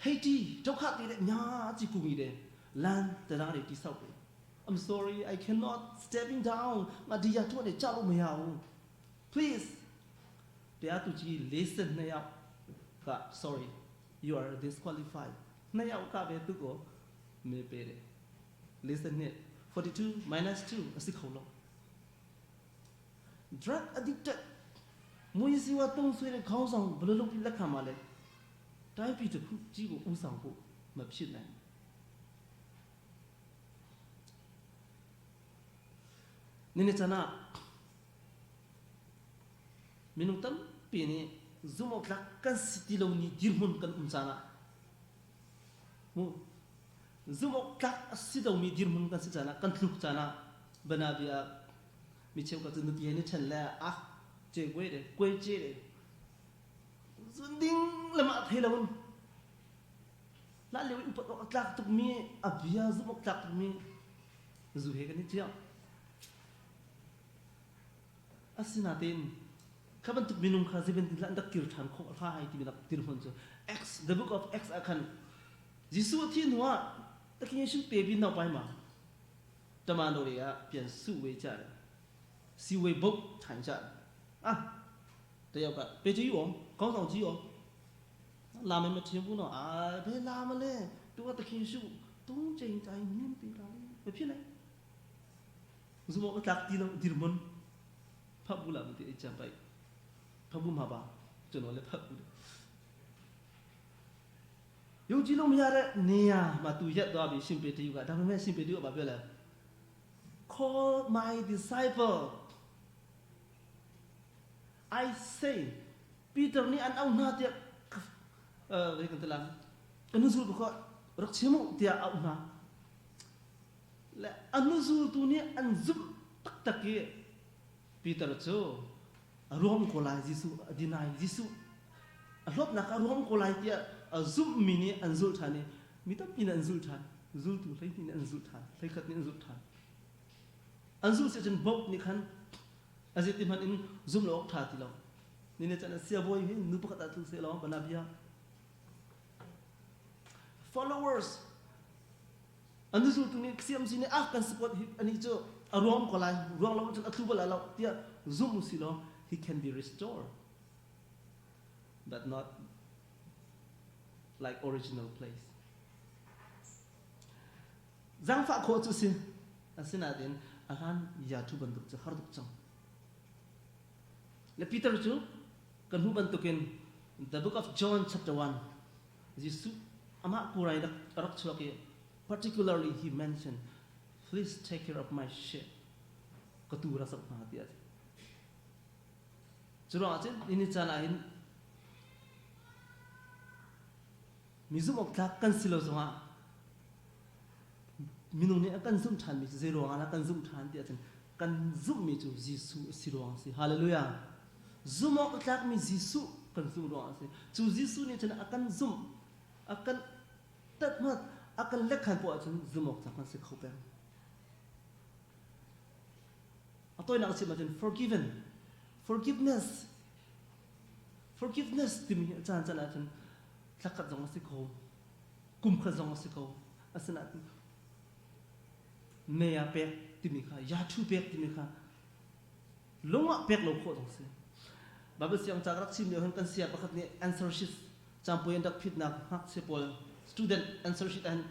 Haiti ṭokha ti le nya ci kungi de lan tana re ti sau pe I'm sorry I cannot stepping down nga di ya tu ne cha lo me ya u please te atu chi lesson na ya ka sorry you are disqualified na ya ka ve tu ko me pe de lesson ne 42 minus 2 asi kho lo Drug addicted မူးယစ်ဆေးဝါးသုံးစွဲတဲ့ခေါင်းဆောင်ဘယ်လိုလုပ်ပြီးလက်ခံမှာလဲတိုင်းပြည်တစ်ခုကြီးကိုဦးဆောင်ဖို့မဖြစ်နိုင်နင်းနေချနာminung tampi nih zumh awk tlak kan si ti lo ni dirhmun kan um caan ah mu zumh awk tlak a si lomi dirhmun kan si caan ah kan tluk caan ah banabia mi cheukhat cu nupi he ni ṭhen le ah ce kuai de kuai ce de zun ding le mah thei lo in la lio i upat awk a tlak tukmi a bia zumh awk tlak tukmi zu he kan i ciah asinain kha bantuk minung kha zeibantuk an rak kir ṭhan khawh lai timi rak dirhmun cu Acts the book of Acts ah khan Jesuh a thih hnu ah takin Jesuh pe bi nau pai ma Tamanore ah pian su we cha si we bok than cha ah te yau ka pe chi yo kong song chi yo la me ma thiam bu no a be la ma le tu ka takin su tung cheng chai nim pi la le me phi lai zumo ka tlak ti lo dirmun pha bu la ti cha pai pha bu ma ba chuno le pha bu ယုံကြည်လို့မရတဲ့နေရာမှာသူရက်သွားပြီရှင်ပေတရုကဒါပေမဲ့ရှင်ပေတရုကဘာပြောလဲ Call my disciple I say Peter nih an auh hna tiah eh kan ti la kan hnuzul ko rak chim u tiah auh hna le a hnuzultu nih an zumh taktak i Peter cu a ruam ko lai Jesuh a deny Jesuh a hlawtnak a ruam ko lai tiah a zumhmi nih an zulh ṭhan i mi tampi nih an zulh ṭhan zultu 12 nih an zulh ṭhan 11 nih an zulh ṭhan an zulh si cun Pope nih khan a zeiti hmanh in zum lo awk ṭha ti lo ni ne can siabawi hi nu pakhat ah tlu seh law banabia followers An zultu nih CMC nih ah kan support hi anih cu a ruang ko lai ruang lo cun a tlu bal lo tiah zumh u si law he can be restored but not like original place. Zangfah khawh cu si asinain a hlan ya thu bantuk cu har tuk cang. Le Peter cu kan hmuh bantukin the book of John chapter 1 Jesuh amah kurai rak a rak chuak i particularly he mentioned please take care of my sheep ka tuu rak zoh hna tiah a ti. Cu ruangah cun ini caan ah hin mi zumh awk tlak kan si lo zongah minung nih a kan zumh ṭhanmi cu zei ruangah dah kan zumh ṭhan ti ahcun kan zumhmi cu Jesuh a si ruang a si. Hallelujah. Zumh awk a tlakmi Jesuh kan zumh ruangah a si. Cu Jesuh nih cun a kan zumh, a kan tathmat, a kan lekkhan poah ahcun zumh awk tlak kan si kho peng. A tawinak a chim ahcun forgiven, forgiveness, forgiveness timi hi a caan caan ahcun thlakhat zong a si kho, kum khat zong a si ko. Asinain mei ah pek timi kha, yathu pek timi kha lung ah pek lo khawh zong si. Bible siang ca rak chim lio hin kan sia pakhat nih answer sheet campui an rak phitnak ngakchia pawl student answer sheet ah hin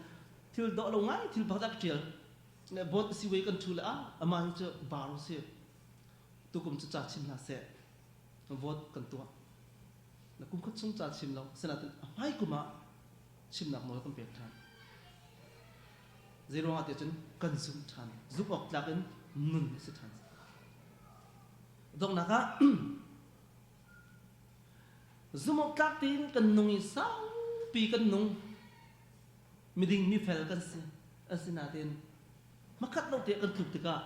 thil dawh lo ngai thil pakhat rak ṭial. Le board si wei kan thu le ah amah hi cu bar si tukum cu ca chim hna seh vote kan tuah. Na kum khat chung ca chim lo sinain a hmai kum ah chimnak nawl kan pek ṭhan. Zeiruangah tiah cun kan zumh ṭhan. Zumh awk tlak in nun a si ṭhan. Donghnak ah zumh awk tlak tein kan nung i saupi kan nung. Miding mifel kan si. Asinain hmakhat lo te kan tluk tikah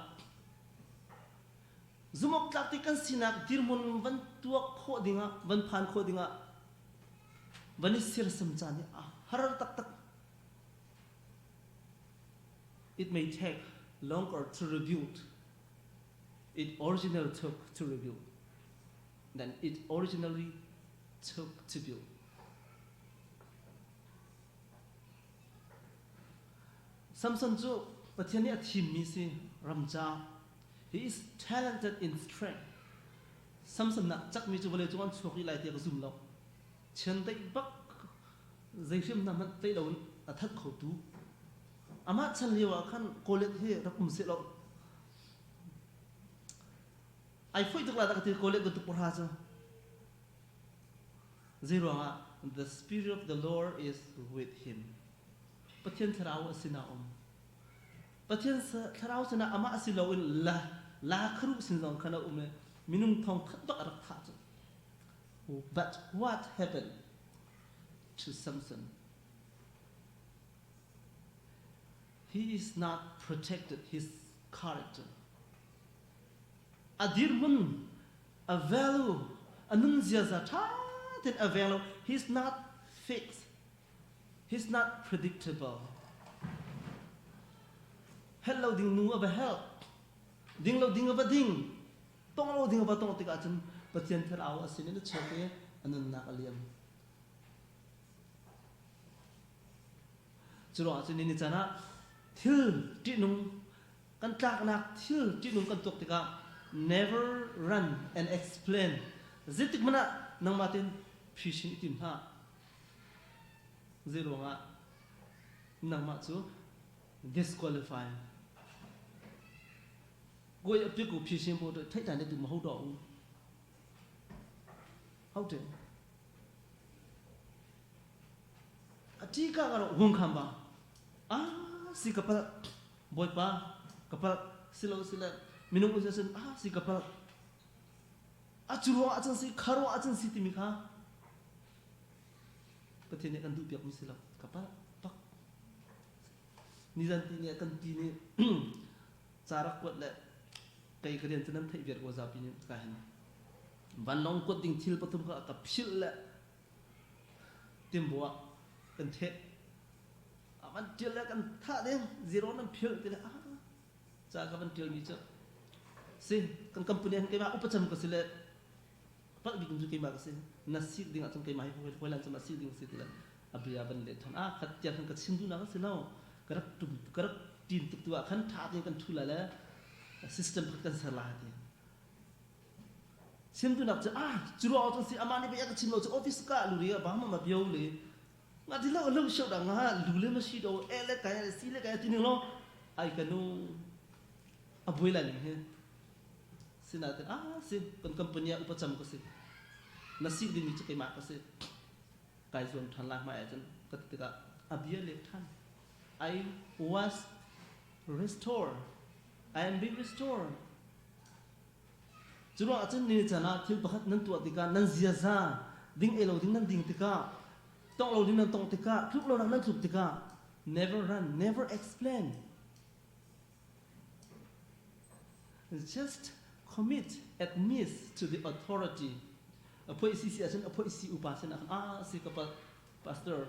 zumhawktlak ti kan sinak dirhmun van tuak khawh dingah van phan khawh dingah van i sirsam caan hi a har taktak. It may take longer to rebuild it originally took to rebuild than it originally took to build. Samson cu Pathian nih a thimmi si ramca. He is talented in strength. Samson nak cakmi cu vawlei cung an chuak rih lai tiah ka zum lo. Chiandeih bak zei hriamnam hmanh tlaih loin a that khotu. Amah chan lio ah khan Goliath hi rak um seh law ai foih tuk lai dah ka ti Goliath bantuk pahra cu. Zeiruangah the spirit of the Lord is with him. Pathian thlarau a sinah um. Pathian thlarau sinah amah si loin la la kharu sin zong khan a um i minung thong khat bak a rak thah cu. But what happened to Samson? He is not protected his character. A dirhmun, a value, a nun ziaza ṭha tein a veng lo. He's not fixed. He's not predictable. Helh lo ding nu a va helh. Ding lo ding a va ding. Tong lo ding a va tong tikah cun Pathian thlarau a sin in a chuak i a nunnak a liam. Cu ruangah cun ni caan ah thil ṭihnung kan tlaknak thil ṭihnung kan tuak tikah never run and explain zeitik hmanh ah nangmah tein phisin i tim hlah. Zei ruangah nangmah cu disqualify ကိုယ့်ရဲ့အပြစ်ကိုဖြေရှင်းဖို့အတွက်ထိတ်တန်တဲ့သူမဟုတ်တော့ဘူးဟုတ်တယ်အဓိကကတော့ဝန်ခံပါအာစီကပဘွိုင်ပါကပစီလိုစီလာမင်းတို့စစအာစီကပအချူရောအချန်စီခရောအချန်စီတိမိခါပတိနေကန်ဒူပြက်မစီလာကပpak nizan ti nih kan pi nih ca rak kuat le kei ka rian cu nan theih viar ko zapi nih ka hin vanlawng kuat ding thil pathum kha ka philh le timbuah kan theh a van tial le kan thah ding zero nan philh ti le ah ca ka van tial mi cu si kan company han keimah upacam ka si le palh bik cu keimah ka si na sik ding ahcun keimah hi hoi lan cun sik ding si ti le a bia van leh than ah khat tiang khan ka chim duhnak a si lo ka rak tum ka rak tin tuk tu ah khan tha tein kan thu lai le system khat kan ser lai ti chim duhnak cu ah cu ruang cun si amah nih bia ka chim lo cu office ka lu ri ba ma ma bio le nga ti lo lo sheu da nga lu le ma si do e le kai si le kai ti ning lo ai ka nu a buai lai ning hi Sinain ah si kan company ah upa cam ka si. Na sik dingmi cu keimah ka si. Kai zuam ṭhan lai hmai ahcun ka ti tikah a bia let ṭhan. I was restored. I am being restored. Cu ruangah cun ni caan ah thil pakhat nan tuah tikah nan ziaza ding ei lo ding nan ding tikah tongh lo ding nan tongh tikah tluk lonak nan tluk tikah never run never explain Just commit admit to the authority. A phoih si si ahcun a phoih si upa sin ah ah si ka pastor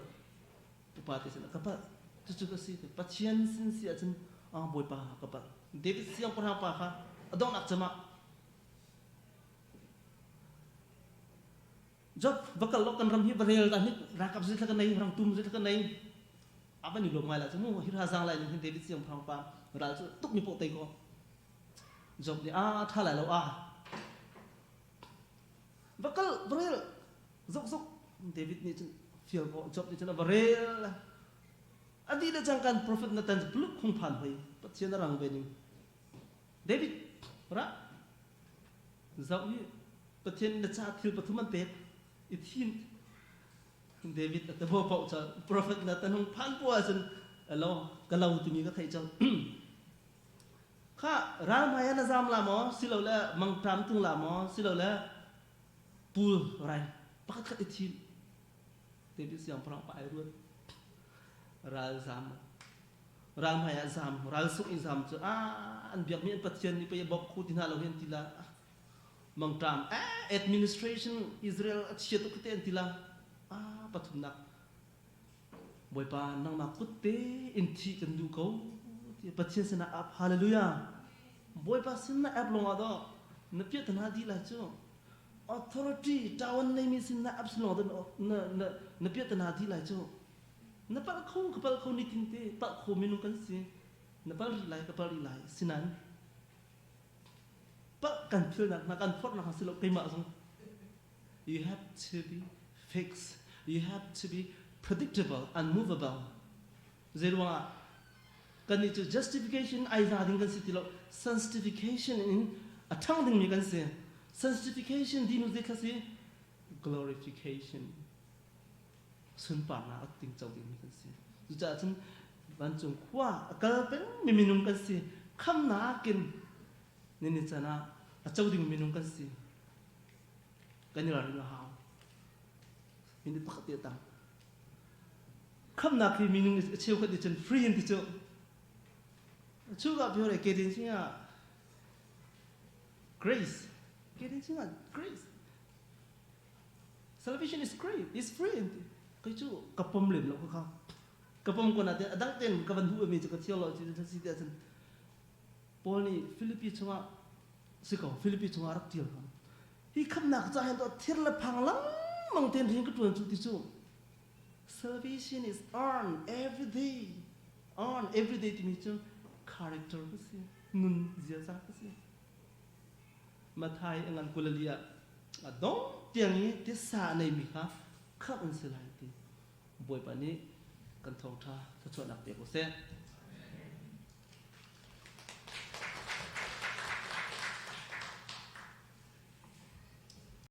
upa te sin ah ka palh cucu ka si Pathian sin si ahcun ah Bawipa ka palh David siangpahrang pa kha a donghnak cem ah Job va kal law kan ram hi va rel dah hnik ralkap zeitluk ka nei rangtum zeitluk ka nei a van i lawm ngai la cu mu hi ra zang lai ning hin David siangpahrang pa ral cu tuk mi poh tei ko Job nih a tha lai lo a va kal va rel zok zok David nih cun fial ko Job nih cun a va rel a dih le cang kan prophet Nathan cu buluk khung phan hoi. Pathian a rang ve ning. David, ra. Zoh hi Pathian na ca thil pathum an pek. I thim. David a tabo paoh ca prophet na tanhung phan po ahcun alo ka lo timi ka theih cang. Kha ral hmai ah na zam la maw silole mangṭam tung la maw silole pul rai pakhat khat i thim. David siangpahrang pa ai ruat. Ral zam ral hmai ah zam ral sungh i zam cu a an biakmi an pathian nih pei a bawmh kho ti hna lo hi an ti la. Mangṭam administration Israel a chia tuk te an ti la. A pathumnak Bawipa nangmah kut te in thih kan duh ko ti Pathian sinah ap hallelujah. Bawipa sin na ap lawng ah dawh na piah hna dih lai cu. Authority ṭawan neimi sin na ap sin lawng na na na piah hna dih lai cu. Na palh kho ka palh kho nitin te palh kho minung kan si. Na pal rih lai ka pal rih lai. Sinain palh kan philnak hna kan forhnak hna si lo keimah zong. You have to be fixed. You have to be predictable, unmovable. Zeiruangah kannih cu justification ai za ding kan si ti lo. Sanctification in a ṭhang dingmi kan si. Sanctification dinu zei si? Glorification. Sunparnak a tingco dingmi kan si. Cucaah cun vancung khua a kal pengmi minung kan si. Khamnak in nini can ah a co ding minung kan si. Kan i ralring a hau. Minute pakhat te a tang. Khamnak hi minung a cheukhat nih cun free in ti cu. Chuka pure ke din singa grace. Ke din singa grace. Salvation is great, is free in ti. Kai cu ka pom lem lo kha. Ka pom ko na te adang ten ka van hu mi cu ka thiang lo ci si ti ahcun Paul nih Philippi chungah si ko Philippi chungah rak tial ko. Hi khamnak ca hin to thir le phang lengmang ten rian ka tuan cu ti cu salvation is earned every day. Earn every day timi cu character ka si, nun ziaza ka si. Mathai a ngan kulali ah a dong tiang i tisa a neimi kha khamh an si lai ti Bawipa nih kan thawngṭha thluachuahnak pe ko seh.